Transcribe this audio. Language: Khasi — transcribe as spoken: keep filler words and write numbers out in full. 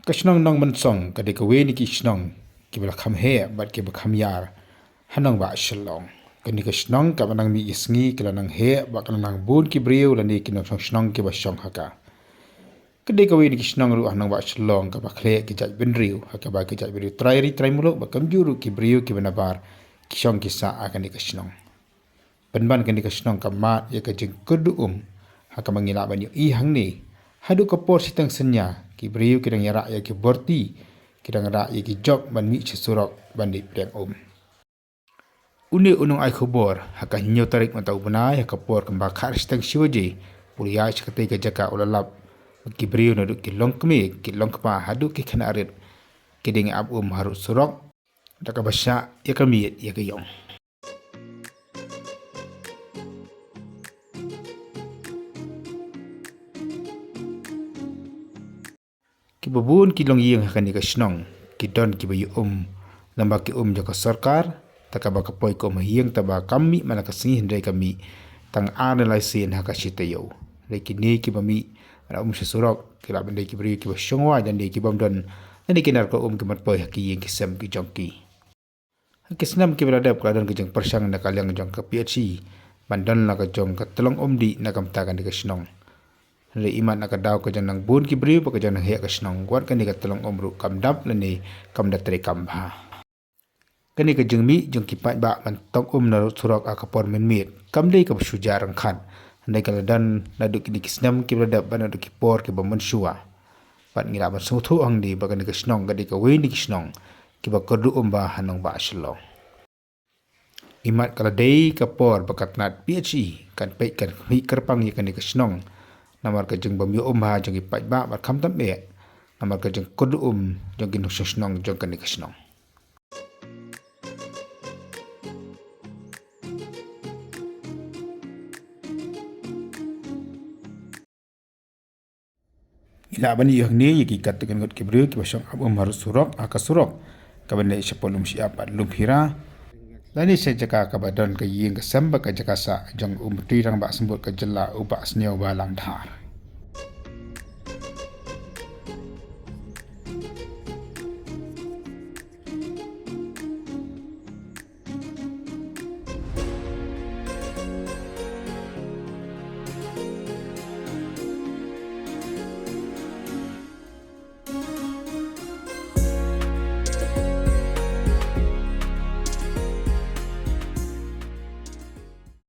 Ka shnong Nongmynsong ka dei kawei na ki shnong kiba la kham heh bad kiba kham ïar ha nongbah Shillong. Kane ka shnong kaba nang mih ki sngi ka la nang heh bad ka la nang bun ki briew lane ki nongshong shnong kiba shong ha ka. Ka dei kawei na ki shnong ruh ha nongbah Shillong kaba khleh ki jaitbynriew, ha kaba ki jaitbynriew trai ri trai muluk bad kumjuh ruh ki briew kiba nabar ki shong ki sah ha kane ka shnong. Pynban kane ka shnong ka mad ïa ka jingkyrduh um, ha kaba ngi lah ban ïohi hangne, haduh ka por shiteng synñia ki briew ki dang ïarah ïa ki borti, ki dang rah ïa ki jok ban mih sha surok ban leit pdiang um. Une u nongai khubor ha ka hynñiew tarik mynta u bnai ha ka por kumba khatar shiteng shi baje, u la ïaid sha katei ka jaka u la lap ba ki briew naduh ki longkmie, ki longkpa haduh ki khynnah rit ki dang ap um harud surok da kaba shah ïa ka miet ïa ka ïong. Kiba bun ki longïing ha kane ka shnong ki don kiba ïa um lyngba ki um jong ka sorkar, te kaba ka poi ka um ha ïing te ba kam mih man la ka sngi hynrei ka mih tang ar ne lai sien ha ka shi taïew. Hynrei kine kiba mih ban ap um sha surok ki lah ban dei ki briew kiba shong wai lane ki bym don lane ki nar ka um ki ban poi ha ki ïing ki sem ki jong ki. Ha ki snem kiba la dep ka la don ka jingpyrshang na ka liang jong ka P H E ban don la ka jong ka tyllong um dih na ka bynta kane ka shnong. Hynrei imat na ka daw ka jong nang bun ki briew bad ka jong nang heh ka shnong, wat kane ka tyllong um ruh kam dap lane kam da treikam bha. Kane ka jingmih jong ki paidbah ban tong um narud surok ha ka por mynmiet kam dei kaba shu jia ryngkat, hynrei ka la don naduh kine ki snem kiba la dep bad naduh ki por kiba mynshuwa. Bad ngi lah ban sngewthuh hangne ba kane ka shnong ka dei kawei na ki shnong kiba kyrduh um bha ha nongbah Shillong. Imat ka la dei ka por ba ka tnat P H E kan peit kan khmih kyrpang ïa kane ka shnong namar ka jingbym ïa um bha jong ki paidbah bad khamtam eh namar ka jingkyrduh um jong ki nongshong shnong jong kane ka shnong. Ngi lah ban ïohi hangne ïa ki katto katne ngut ki briew kiba shong ap um harud surok ha ka surok kaba leit shapoh Lumshyiap bad Lumphira. Lane sha jaka kaba don ka ïing ka sem bad ka jaka sah jong u Myntri Rangbah Symbood ka jylla u Bah Sniawbhalang Dhar.